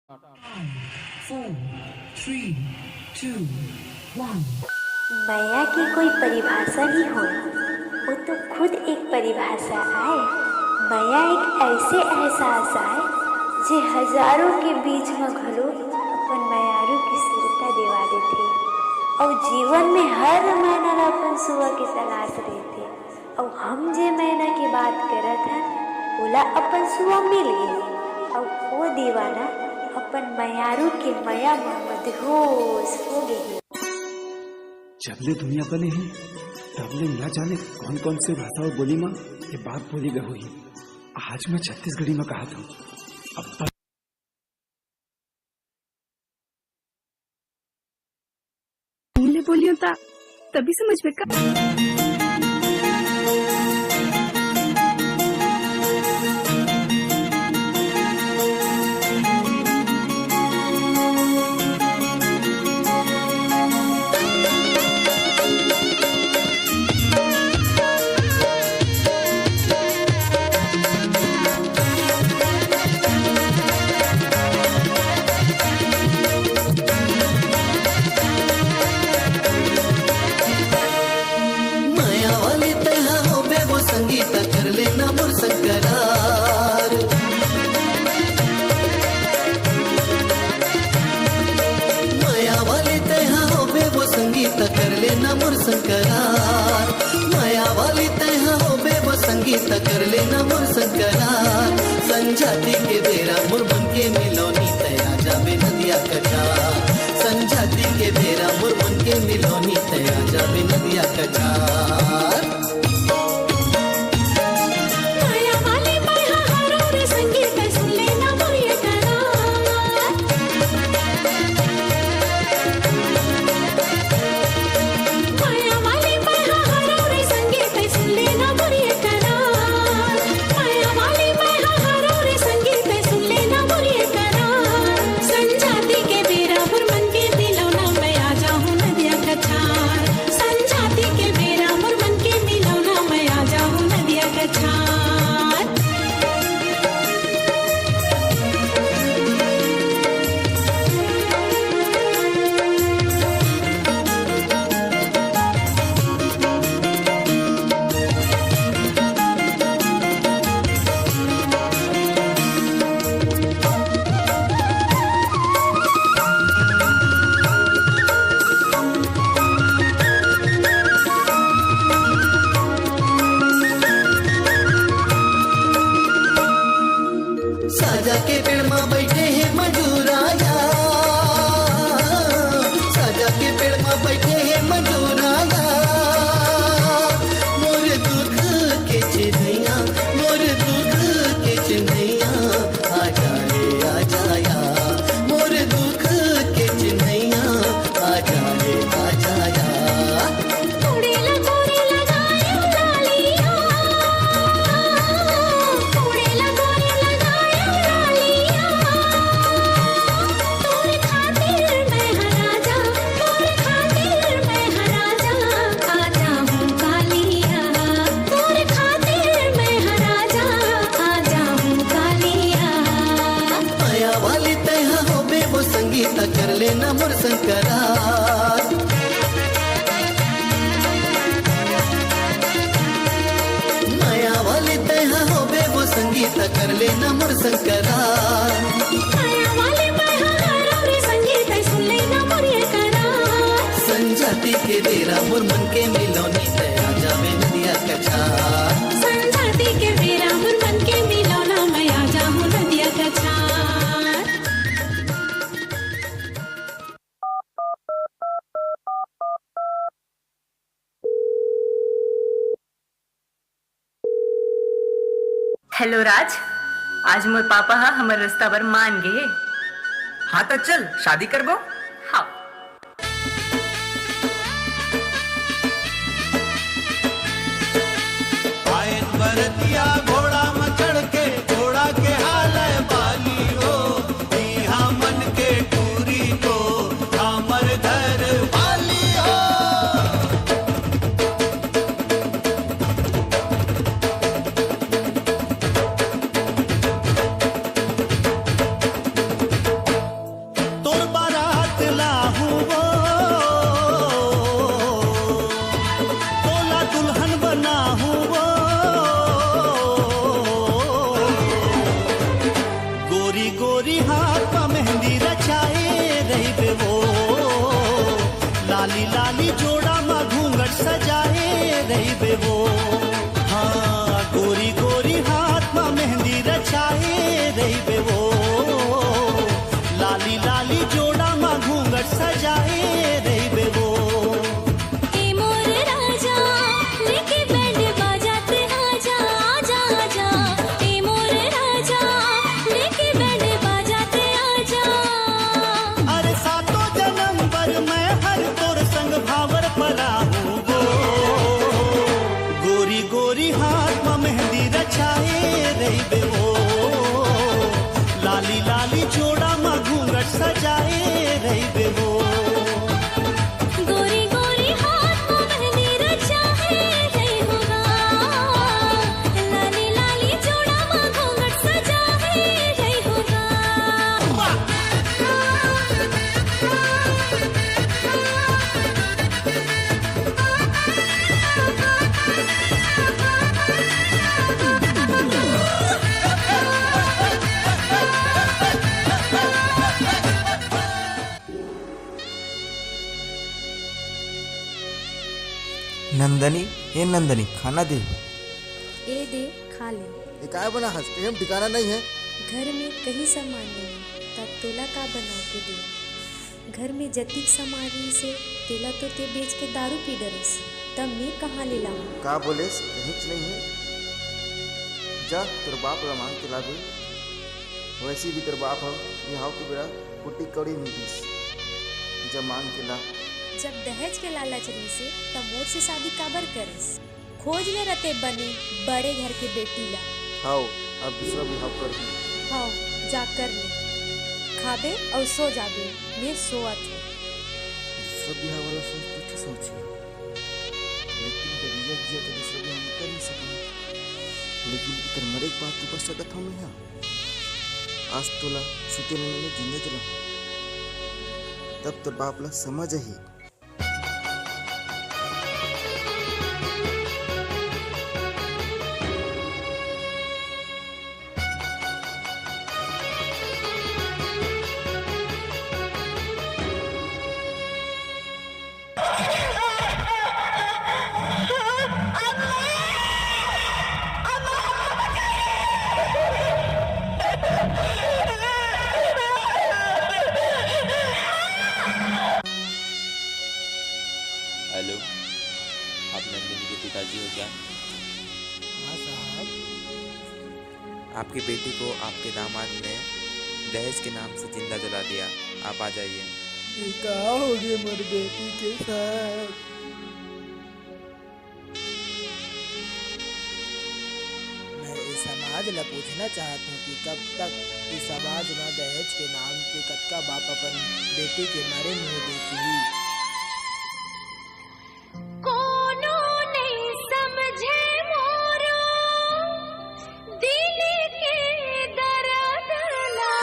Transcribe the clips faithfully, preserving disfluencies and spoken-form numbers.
Four, three, two, one. मया के कोई परिभाषा नहीं होय, वो तो खुद एक परिभाषा आय। मया एक ऐसे एहसास आय, जे हजारों के बीच म घलो अपन मयारू के सुरता देवा देथे, अउ जीवन में हर मायना ला अपन सुआ के तलाश रहिथे। अउ हम जे मैना के बात करत हन, ओला अपन सुआ मिल गे, अउ ओ दीवाना अपन मयारू के मया म मदहोश हो गे हे। जब ले दुनिया बने हे, तब ले न जाने कौन कौन से भाषा अउ बोली म ये बात बोली गए होही। आज मैं छत्तीसगढ़ी म कहा था, अब बोले बोलियो ता तभी समझ में का। मया वाली तैहा होबे वो संगीता, कर लेना मोर संकरार। मया वाली तैहा होबे वो संगीता, कर लेना मोर संकरार। मया वाली तैहा होबे वो संगीता, कर लेना मोर संकरार। संझाती के बेरा मोर मन के मिलोनी, तैया जाबे नदिया कछार। संझाती के बेरा मोर मन के मिलोनी, तैया जाबे नदिया कछार। मया वाली मया हरो रे संगीत सुन लेना मोर ये करार। मया वाली मया हरो रे संगीत सुन लेना मोर ये करार। मया वाली मया हरो रे संगीत सुन लेना मोर ये करार। संझाती के बेरा मोर मन के मिलोना, मैं आ जाहूँ नदिया कछार। संझाती के बेरा मोर मन के मिलोना, मैं आ जाहूँ नदिया कछार। साजा के पेड़ म बैठे हे मजूराया, साजा के पेड़ म बैठे हे मजूराया। मोर दुख के चिन्हैया, मोर दुख के चिन्हैया, आजा रे आजा या। मोर दुख के चिन्हैया, आजा रे आजा या। उड़ेला गोरी लगायो लालिया, उड़ेला गोरी लगायो लालिया। तोर खातिर मैं हरा जा, तोर खातिर मैं हरा जा, आजा हूँ कालिया। तोर खातिर मैं हरा जा, आजा हूँ कालिया। मया वाली तैहा होबे वो संगीता, कर लेना मोर संकरार। मया वाली तैहा होबे वो संगीता, कर लेना मोर संकरार। मया वाली मया हरो रे संगीत सुन लेना मोर ये करार। संझाती के बेरा मोर मन के मिलोनी, तैया जाबे नदिया कछार। संझाती के बेरा मोर मन के मिलोना, मैं आ जाहूँ नदिया कछार। हेलो राज, आज मोर पापा ह हमर रिश्ता बर मान गे हे। हाँ त चल शादी करबो। हाँ। आयन बरतिया घोड़ा म चढ़ के, घोड़ा के हाल बाली हो, इहाँ मन के टूरी को हमर घर वाली हो। नंदनी, हे नंदनी, खाना दे। ए दे, खा ले। ए काय बना हस? कहीं ठिकाना नहीं है। घर में कहीं सामान नहीं, तब तोला का बना के दे? घर में जतिक सामान रहिसे, तेला तो ते बेच के दारू पी डरेस, तब मैं कहाँ ले लाऊं? का बोलेस? कहीं नहीं है। जा, तोर बाप ला मांग के लाबे। वैसे भी तोर बाप ह बिहाव के बेरा कुट्टी कौड़ी नहीं दिस। जा मांग के ला। जब दहेज के लालच रहिसे, त मोर से शादी काबर करेस? खोज ले रते बने बड़े घर के बेटी ला। हाव, अब दूसरा बिहाव कर दूं। हाव, जा कर ले। खाबे अउ सो जाबे, मैं सोवत हूँ। दूसरा बिहाव वाला सोच तो ठीक सोच है, लेकिन जब जिया जिया तो दूसरा बिहाव में कर नहीं सकना। लेकिन इकर मरे के बाद तो बच सकत हूँ मैं, हाँ। आज तोला सुते नैना में जिंदा जलाऊं, तब तोर बाप ला समझ आही। हेलो, आप नंदिनी के पिताजी हो क्या? हाँ साहब। आपकी बेटी को आपके दामाद ने दहेज के नाम से जिंदा जला दिया, आप आ जाइए। ये का हो गया मोर बेटी के साथ? मैं इस समाज ला पूछना चाहत हूँ कि कब तक इस समाज में दहेज के नाम से कतका बाप अपन बेटी के मरे मुंह देखही। कोनो नहीं समझे मोरो दिल के दर्द ला,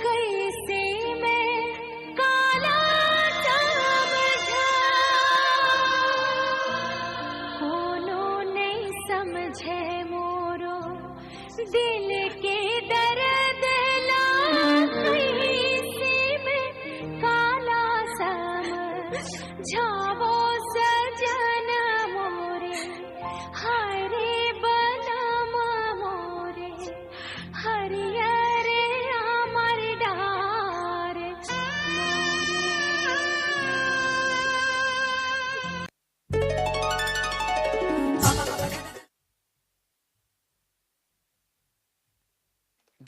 कैसे मैं काला समझा। कोनो नहीं समझे मोरो दिल के दर्द ला, कैसे मैं काला समझावो सजन मोरे। हरे बनम मोरे, हरियर अमर डार मोरे।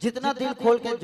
जितना दिल खोल के जो